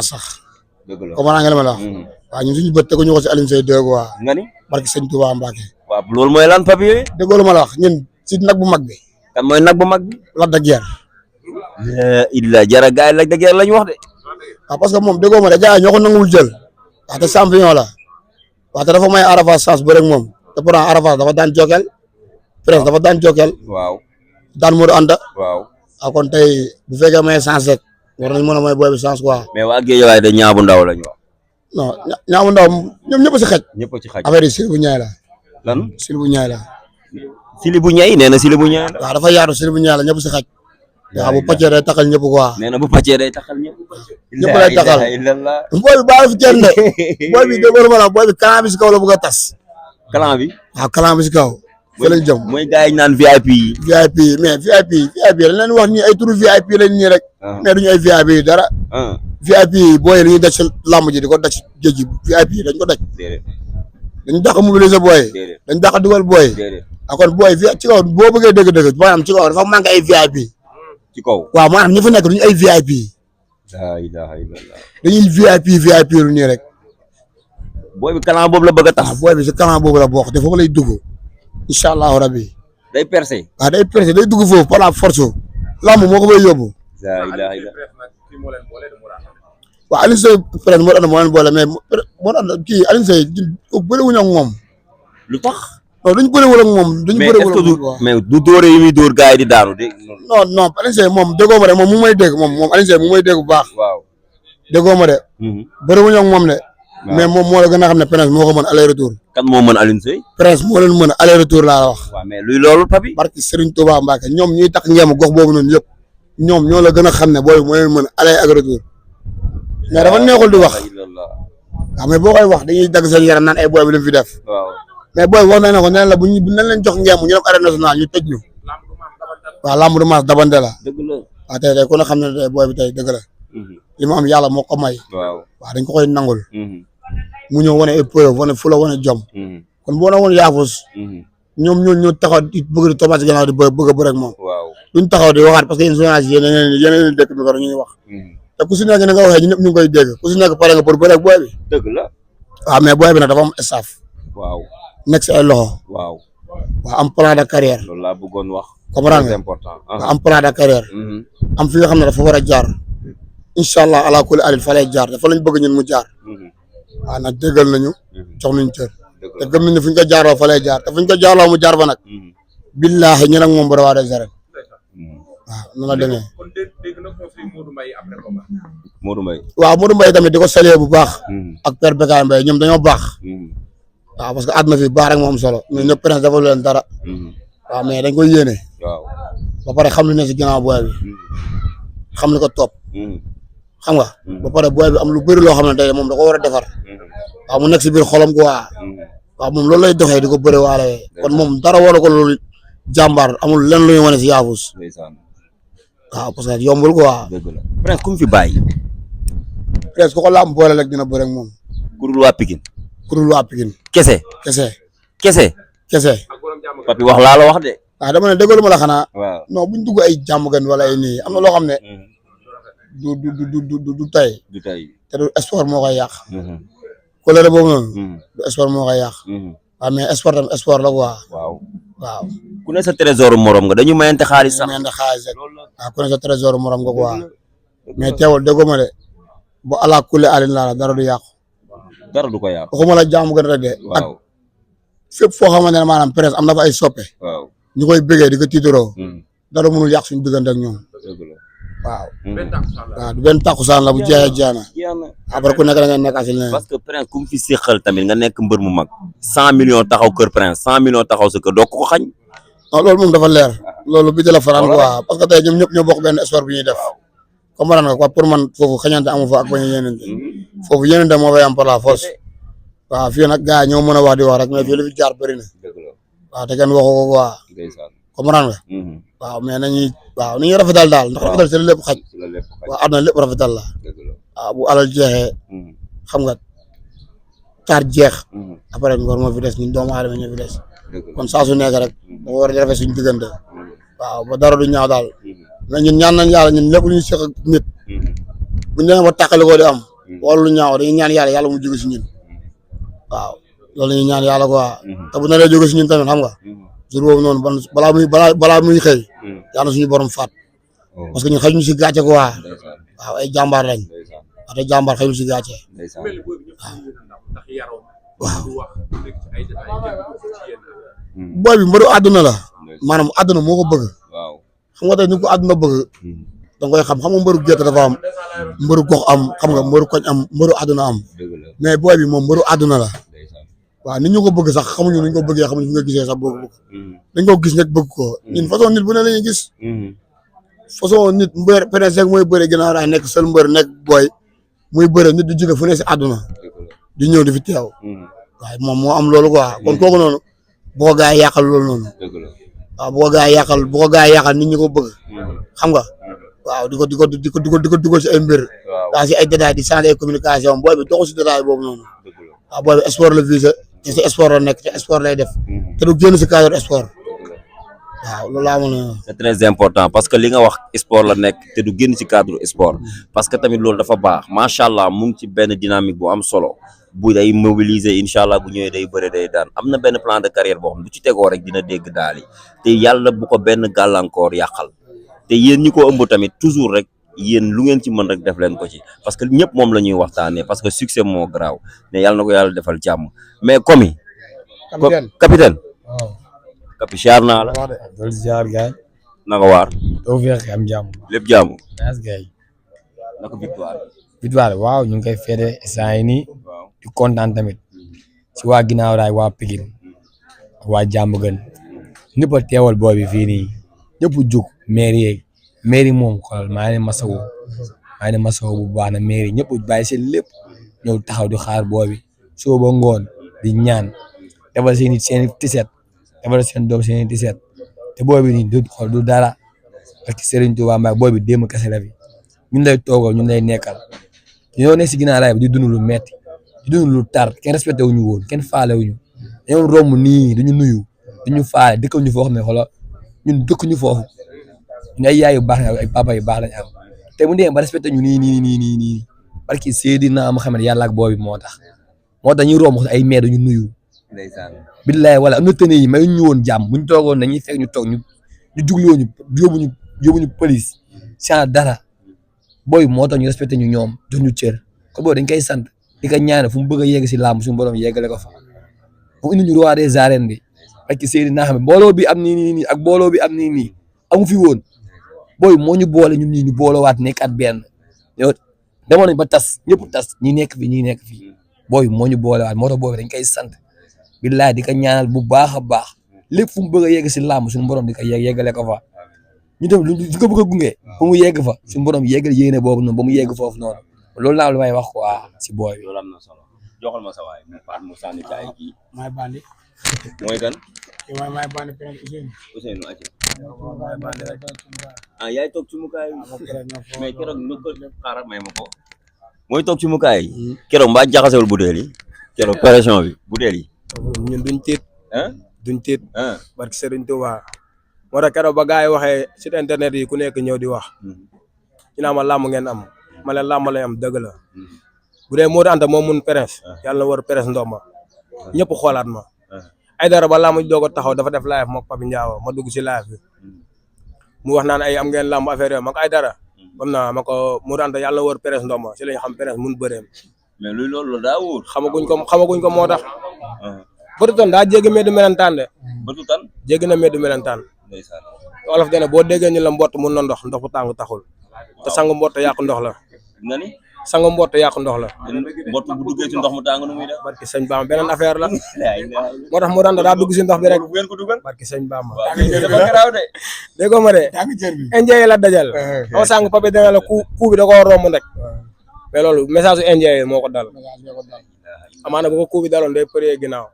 sax. dëgg la comprendre nga li ma la wax. waaw ñun suñu bët teguñu ko si Alioune Seye 2 quoi. nga ni. barki sëñ Touba Mbacke. waaw loolu mooy lan papier. déggoo lu ma la wax ñun si nag bu mag bi. kan mooy nag bu mag bi. Lac de Guiers. illa jara gaay Lac de Guiers lañ wax de. waaw parce que moom déggoo ma de gars yi ñoo ko nanguwul jël. waaw te champion la. waaw te dafa may Arafat chance bu rek moom. te pourtant Arafat dafa daan Jokal. Prince dafa daan Jokal. waaw. daan Modou Anta. waaw. ah kon tey bu fekkee may chance rek. war nañ mën a may booy bi chance quoi. mais waa Guédiawaye de ñaabu ndaw lañ wax. non ñaamu ndaw ñoom ñëpp si xaj. ñëpp ci xaj. affaire yi Sili bu ñaay la. lan Sili bu ñaay la. Sili bu ñay nee na Sili bu ñay la. waaw dafa yaatu Sili bu ñaay la ñëpp si xaj. waaw bu pàccee day taxal ñëpp quoi. nee na bu pàccee day taxal ñëpp. ñëpp lay taxal booy bi baax fi kenn de. booy bi déggoo ma la booy bi kalan bi si kaw la bëgg a tas. kalan bi. waaw kalan bi si kaw. fa lañ jëm mooy gars yi naan VIP yi. VIP mais VIP dañ leen wax ni ay turu VIP lañ nii rek. mais duñu ay VIP dara. VIP booy li ñuy daj si làmb ji di ko daj si géej gi VIP dañ ko daj. dañ dàq mobiliser booy. dañ dàq dugal booy. kon booy ci kaw boo bëggee dëgg-dëgg maanaam ci kaw dafa manqué ay VIP. ci kaw waaw maanaam ñi fa nekk duñu ay VIP. la ilaha illallah. dañuy VIP lu nii rek. booy bi kalan boobu la bëgg a tax. booy bi si kalan boobu la bokk te foofu lay dugg. incha allahu rabi. day percé. waaw day percé day dugg foofu par la force. lamb moo ko fay yóbbu. la ilaha illallah. waaw Alioune Seye peut-être moo leen boole mais moo tax kii Alioune Seye bëriwuñu ak moom. lu tax. non duñ bëriwul ak moom. duñ bëriwul ak moom mais du dóore yi muy dóor gars yi di daanu de. non Alioune Seye moom déggoo ma de moom mu may dégg moom Alioune Seye mu may dégg bu baax. waaw déggoo ma de. bëriwuñu ak moom de. mais moom moo la gën a xam ne Prince moo ko mën aller retour. kan moo mën Alioune Seye. Prince moo leen mën aller retour laa la wax. waaw mais luy loolu papi. barki Serigne Touba Mbacke ñoom ñuy tax ngeem gox boobu noonu yëpp ñoom ñoo la gën a xam ne booy moo leen mën aller ak retour mais dafa neexul di wax. waaw mais boo koy wax dañuy dagg seen yaram naan ay booy bi li mu fi def. waaw mais booy wax nañ ne ko nee la bu ñu nañ leen jox ngeem ñu dem arène nationale ñu tëj ñu. waaw lamb du maas dabante la. dëgg la waaw tey ku ne xam ne tey booy bi tey dëgg la. li mu am yàlla moo ko may. waaw dañ ko koy nangul. mu ñëw wane ay preuve wane fu la wane jom. kon boo na woon yaafus. ñoom ñoo taxaw di bëgg di toppatoo gannaaw di bëgg a bëre ak moom. duñ taxaw di waxaat parce que yéen journaliste yéen dëkk micro ñuy wax. te ku si nekk ni nga waxee ñun ñëpp ñu ngi koy dégg ku si nekk pare nga pour bëre ak booy bi. dëgg la. waaw mais booy bi nag dafa am staff. waaw nekk si ay loxo. waaw am plan de carrière. loolu laa bëggoon wax. comprendre nga important. am plan de carrière. am fi nga xam ne dafa war a jaar. incha allah ala kulli alil fa lay jaar dafa lañ bëgg ñun mu jaar. waaw nag déggal nañu. jox nañu cër. te gëm nañu fu ñu ko jaaroo fa lay jaar te fu ñu ko jaaroo mu jaar fa nag. billaahi ñu nag moom bu rawaa des arènes. waaw noonu la demee. Modou Mbaye. waaw Modou Mbaye tamit di ko saluer bu baax. ak père Bekaay Mbaye ñoom dañoo baax. waaw parce que àdduna fi baax rek moo am solo ñun ñëpp Prince dafa leen dara. waaw mais dañ koy yéene. waaw ba pare xam li ne si ginnaaw booy bi. xam li ko topp. xam nga. ba pare booy bi am lu bëri loo xam ne tey moom da ko war a defar. waaw mu nekk si biir xolam quoi. waaw moom loolu lay doxee di ko bëri waale kon moom dara war ko loolu jàmbaar amul lenn lu ñu wane si yaafus. waaw parce que yombul quoi. dëgg la Prince ku mu fi bàyyi. Prince ku ko laam boole rek dina bëri ak moom. kurul waa Pikine. kurul waa Pikine. kese. papi wax laa la wax de. waaw dama ne déglu ma la xanaa. waaw non buñ dugg ay jàmm gan wala ay nii am na loo xam ne. du tey. du tey. te du sport moo koy yàq. colère boobu noonu. du sport moo koy yàq. waaw mais sport tam sport la quoi. waaw. ku ne sa trésor morom nga dañu mayante xaalis sax. mayante xaalis rek waaw ku ne sa trésor morom nga quoi. mais teewul déggoo ma de bu ala kulli alin laa la dara du yàqu. dara du ko yàqu. waxuma la jàmm gën rek de. ak fépp foo xamante ne maanaam Prince am na fa ay soppe. ñu koy bëggee di ko tiitaroo. dara mënul yàq suñu diggante ak ñoom. waaw. waaw du benn takkusaan la bu jeexee jeex na. après ku nekk da ngay nekk asil ne. parce que Prince ku mu fi séqal tamit nga nekk mbër mu mag. 100 millions taxaw kër Prince 100 millions taxaw sa kër doo ko xañ. non loolu moom dafa leer. loolu bi la faral quoi parce que tey ñoom ñëpp ñoo bokk benn sport bi ñuy def. comprendre nga quoi pour man foofu xañante amu fa ak bañ a yéenante. foofu yéenante moo fay am par la force. waaw fii nag gars yi ñoo mën a wax di wax rek mais fii li fi jaar bëri na. waaw te kenn waxu ko quoi. comprendre nga. waaw mais nañuy rafetal daal ndax rafetal si la lépp xaj. waaw àdduna lépp rafetal la. waaw bu alal jeexee. xam nga taar jeex. après ngor moo fi des ñun doomu aadama ñoo fi des. kon saa su nekk rek dafa war a rafet suñu diggante. waaw ba dara du ñaaw daal. mais ñun ñaan nañ yàlla ñun lépp lu ñu seq ak nit. bu ñu demee ba tàqali ko di am wala lu ñaaw dañuy ñaan yàlla mu jóge si ñun waaw loolu la ñuy ñaan yàlla quoi te bu naree jóge si ñun tamit xam nga jour boobu noonu balaa muy xëy yàlla suñu borom faat parce que ñun xëy ñu si gàcce quoi waaw ay jàmbaar lañ wax dëgg jàmbaar xëy ñu si gàcce waaw booy bi mbëru àdduna la maanaam àdduna moo ko bëgg xam nga tey ni ko àdduna bëgg danga koy xam nga mbëru gerte dafa am mbëru gox am xam nga mbëru koñ am mbëru àdduna am mais booy bi moom mbëru àdduna la waaw nit ñu ko bëgg sax xamuñu ni ñu ko bëggee xamuñu fi nga gisee sax bëgg dañ ko gis nag bëgg ko ñun façon nit bu ne la ñuy gis façon nit mbër peut-être mooy bëre ginnaaw daay nekk seul mbër nekk booy muy bëre nit di jóge fu ne si àdduna di ñëw di fi teew waaye moom moo am loolu quoi kon kooku noonu bu ko gaa yi yàqal loolu noonu waaw bu ko gaa yi yàqal nit ñi ko bëgg xam nga waaw di ko dugal si ay mbir daa si ay détails di changer ay communication booy bi doxu si détail boobu noonu waaw booy bi sport la visé te si sport la nekk te sport lay def te du génn si cadre sport waaw loolu laa mën a. c'est très important parce que li nga wax sport la nekk te du génn ci cadre sport parce que tamit loolu dafa baax macha allah mu ngi ci benn dynamique bu am solo bu day mobiliser incha allah bu ñëwee day bëre day daan am na benn plan de carrière boo xam bu ci tegoo rek dina dégg daal yi te yàlla bu ko benn gàllankoor yàqal te yéen ñi ko ëmb tamit toujours rek yéen lu ngeen ci mën rek def leen ko ci parce que ñëpp moom la ñuy waxtaanee parce que succès moo garaaw ne yàlla na ko yàlla defal jàmm mais comme capitaine. Kapi siyaar naa la. loolu siyaar gaay. naka waar. doo fexe am jàmm. lépp jàmm. naas gaay. naka victoire. victoire waaw ñu ngi koy féete saa yi nii. di kontaan tamit. si waa ginnaaw raay waa Pikine. waa jàmm gën. ñëpp a teewal booy bi fii nii. ñëpp jug mairie yeeg. mairie moom xoolal maa ngi leen masawu bu baax na mairie ñëpp bàyyi seen lépp. ñëw taxaw di xaar booy bi. soo ba ngoon di ñaan. defal seen i tiset. defal seen doom seen i tiset. te booy bi nii du xool du dara. parce que Serigne Touba Mbaye booy bi démb kese la fi. ñun lay toogoo ñun lay nekkal. ñoo nekk si ginnaaw raay bi di dund lu metti di dund lu tar kenn respecté wuñu woon kenn faale wuñu dañoo romb nii duñu nuyu duñu faale dëkk ñu foo xam ne xoolal ñun dëkk ñu foofu ñun ay yaay yu baax lañ ay papa yu baax lañ am te bu dee ba respecté ñu nii parce que Seydina Muhammad yàlla ak boobi moo tax ñu romb ay maire duñu nuyu. ndeysaan. billaay wala am na tëne yi mayuñ ñu woon jàmm buñ toogoon dañuy fekk ñu toog ñu jugloo ñu yóbbuñu police sans dara booy moo tax ñu respecté ñu ñoom jox ñu cër ko booy dañ koy sant di ko ñaanal fu mu bëgg a yegg si làmb suñu borom yeggale ko fa mu indi ñu roi des arènes bi parce que Seydina xam ne mbooloo bi am nii ak mbooloo bi am nii amu fi woon booy moo ñu boole ñun ñii ñu boolowaat nekkaat benn yow demoon nañ ba tas ñëpp tas ñi nekk fi booy moo ñu boolewaat moo tax booy dañ koy sant billaay di ko ñaanal bu baax a baax lépp fu mu bëgg a yegg si làmb suñu borom di ko yeggale ko fa ñu dem lu ko bëgg a gunge fu mu yegg fa suñu borom yeggal yéene boobu noonu ba mu yegg foofu noonu loolu laa lu may wax quoi si booy bi. loolu am na solo joxal ma sa waay mu sànni ci ay kii. maay bandi. mooy kan. maay bandi Prince Ousseynou Athie. ah yaay toog ci mukaay mais keroog ñu ko xaaral may ma ko. mooy toog ci mukaay keroog mbaa jaxasewul butéel yi keroog pression bi butéel yi. ñun duñ tiit. duñ tiit. barke Serigne Touba. moo tax keroog ba gars yi waxee site internet yi ku nekk ñëw di wax. ñu naan ma làmb ngeen am. ma leen làmb lay am dëgg la. bu dee Modou Anta moom mun Prince. yàlla na war Prince ndomba. ñëpp xoolaat ma. ay dara ba làmb doog a taxaw dafa def live mook Papi Ndiawo ma dugg si live bi. mu wax naan ay am ngeen làmb affaire yooyu ma ko ay dara. comme naa ma ko Modou Anta yàlla na war Prince ndomba si lañ xam Prince mun bëreem. mais luy loolu daa wóor. xamaguñ ko moo tax. bëtu tan daa jéggi meddu melentaan de. bëtu tan jéggi na meddu melentaan. ndeysaan. olof dene boo déggee ñu la mbott mun na ndox bu tàng taxul. te sangu mbott yàqu ndox la. nga ni. sangu mbott yàqu ndox la. mbott bu duggee ci ndox mu tàng nu muy def. barki sëñ Bamba beneen affaire la. moo tax mu randa daa dugg si ndox bi rek. bu ngeen ko dugal. barki sëñ Bamba. dafa garaaw de. déggoo ma de. indien yi la dajal. xaw sàng papi dana la ku bi da koo romb rek. mais loolu message su indien yi moo ko dal. amaana bu ko ku bi daloon day përee ginnaaw.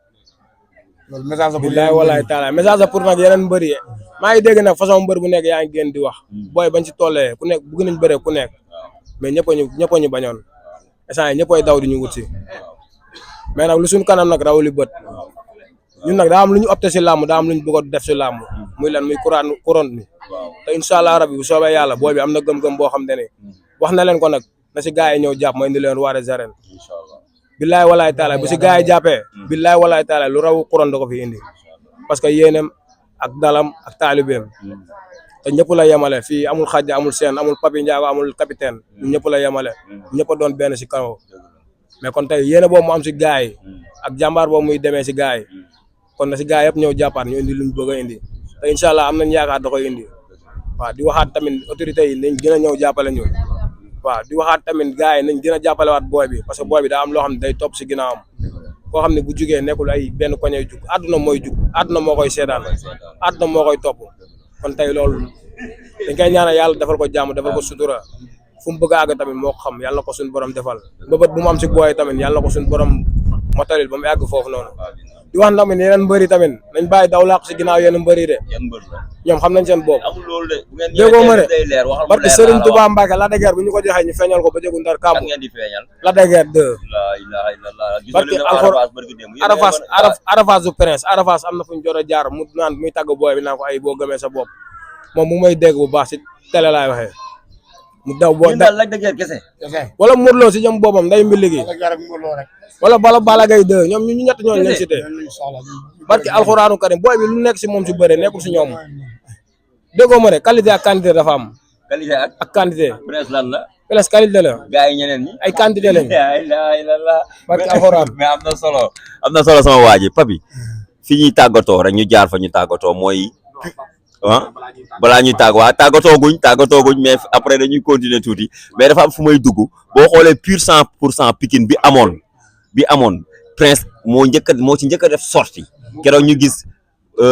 loolu message bu billaay walaay taala message la pour nag yeneen mbër yi maa ngi dégg nag façon mbër bu nekk yaa ngi génn di wax booy bañ ci tollee ku nekk bëgg nañ bëree ku nekk mais ñëpp ñu bañoon instant yi ñëppay daw di ñu wut si mais nag lu suñ kanam nag raw li bët ñun nag daa am lu ñu opté si làmb daa am lu ñu bëgg a def si làmb muy lan muy couronne ni te incha allah rabbi bu soobee yàlla booy bi am na gëm-gëm boo xam te ne wax na leen ko nag na si gars yi ñëw jàpp ma indi leen roi des arènes inshallah billaay walaay taala bu si gars yi jàppee billaay walaay taala lu raw couronne da ko fi indi parce que yéenem ak dalam ak taalibeem te ñëpp la yemale fii amul xaj amul seen amul papi njaago amul capitaine ñëpp la yemale ñëpp a doon benn si kaw mais kon tey yéene boobu mu am si gars yi ak jàmbaar boobu muy demee si gars yi kon na si gars yëpp ñëw jàppaat ñu indi luñ bëgg a indi te incha allah am nañ yaakaar da koy indi waaw di waxaat tamit autorités yi nañ gën a ñëw jàppale ñu waaw di waxaat tamit gars yi nañ gën a jàppale waat booy bi parce que booy bi daa am loo xam ne day topp si ginnaawam koo xam ne bu jugee nekkul ay benn koñay jug àdduna mooy jug àdduna moo koy seedaan àdduna moo koy topp kon tey loolu dañ koy ñaanal yàlla defal ko jàmm defal ko sutura fu mu bëgg a àgg tamit moo ko xam yàlla ko suñu borom defal bëbët bu mu am si booy tamit yàlla ko suñu borom motalil ba mu àgg foofu noonu di wax tamit yeneen mbëri tamit nañ bàyyi daw làqu si ginnaaw yeneen mbëri de ñoom xam nañ seen bopp amul loolu de bu ngeen déggoo ma de day leer waxal barke Serigne Touba Mbacke la degeer bu ñu ko joxee ñu feeñal ko ba jegu ndar kàmb ngeen di feeñal la degeer 2 la ilaha illallah barke Arafas du prince Arafas am na fu ñu jot a jaar mu naan muy tàgg booy bi naan ko ay boo gëmee sa bopp moom mu may dégg bu baax si télé laay waxee mu daw boo la degeer kese wala Modou Lo si jëm boppam nday mbi ligi wala Balla Gaye 2 ñoom ñu ñett ñooñu lañ cité barke alxuraanu karim booy bi lu nekk si moom si bëre nekkul si ñoom déggoo ma ne qualité ak quantité dafa am qualité ak quantité presse lan la presse qualité la gars yi ñeneen ñi ay quantité lañ la ilaha illallah barke alxuraan mais am na solo sama waa ji Papi fi ñuy tàggatoo rek ñu jaar fa ñu tàggatoo mooy balaa ñuy tàggatoo guñ mais après dañuy continuer tuuti mais dafa am fu may dugg boo xoolee pur 100% Pikine bi amoon Prince moo ci njëkk a def sortie keroog ñu gis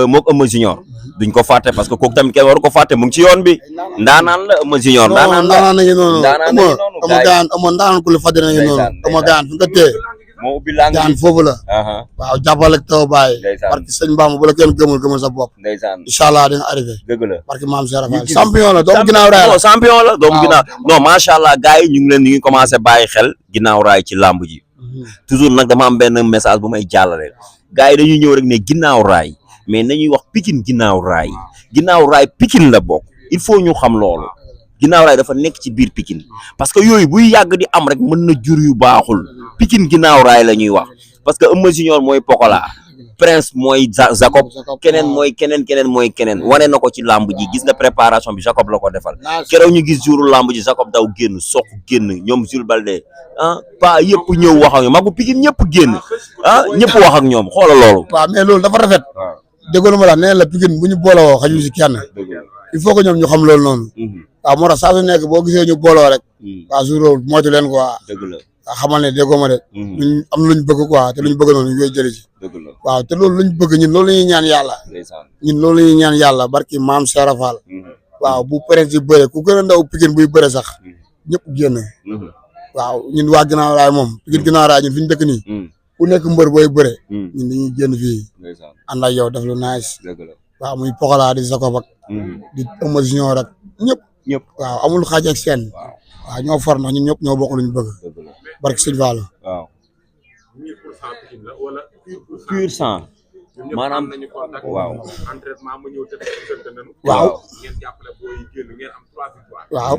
mook Eumeu Junior duñ ko fàtte parce que kooku tamit kenn waru ko fàtte mu ngi ci yoon bi ndaanaan la Eumeu Junior ndaanaan nañu noonu ndaanaan ku la fàtte nañu noonu ama gaan fi nga tee moo ubbi lang gaan foofu la waaw jàppal ak taw bàyyi parce que sëñ Bamba bu la kenn gëmul sa bopp ndeysaan inchallah di nga arrivé dëgg la parce que maam Serap champion la doomu ginnaaw raay la champion la doomu ginnaaw non macha allah gars yi ñu ngi commencé bàyyi xel ginnaaw raay ci làmb ji toujours nag dama am benn message bu may jàllale gars yi dañuy ñëw rek ne ginnaaw raay mais nañuy wax Pikine ginnaaw raay Pikine la bokk il faut ñu xam loolu ginnaaw raay dafa nekk ci biir Pikine parce que yooyu buy yàgg di am rek mën na jur yu baaxul Pikine ginnaaw raay la ñuy wax parce que Eumeu Junior mooy Pokola Prince mooy Jacob keneen mooy keneen wane na ko ci lamb ji gis nga préparation bi Jacob la ko defal keroog ñu gis jouru lamb ji Jacob daw génn soq génn ñoom Jules Balde pa yëpp ñëw wax ak ñoom magu Pikine ñëpp génn ñëpp wax ak ñoom xoola loolu waaw mais loolu dafa rafet déggoon ma la nee la Pikine bu ñu booloo xaju si kenn il faut que ñoom ñu xam loolu noonu waaw moo tax saa su nekk boo gisee ñu booloo rek waaw jour moytu leen quoi waaw xamal ne déggoo ma de luñ am luñ bëgg quoi te luñ bëgg noonu ñu koy jëli ci waaw te loolu luñ bëgg ñun loolu la ñuy ñaan yàlla loolu la ñuy ñaan yàlla barki maam Serap Fall waaw bu Prince yi bëre ku gën a ndaw Pikine buy bëre sax ñëpp génn waaw ñun waa ginnaaw raay moom Pikine ginnaaw raay ñun fi ñu dëkk nii ku nekk mbër booy bëre ñun dañuy génn fii ànd ak yow def lu nice waaw muy Pokola di Jacob ak di Eumeu Junior ak ñëpp waaw amul xaaj ak seen waaw ñoo far ndax ñun ñëpp ñoo bokk luñ bëgg barke sëñ Fall waaw pur sang maanaam waaw waaw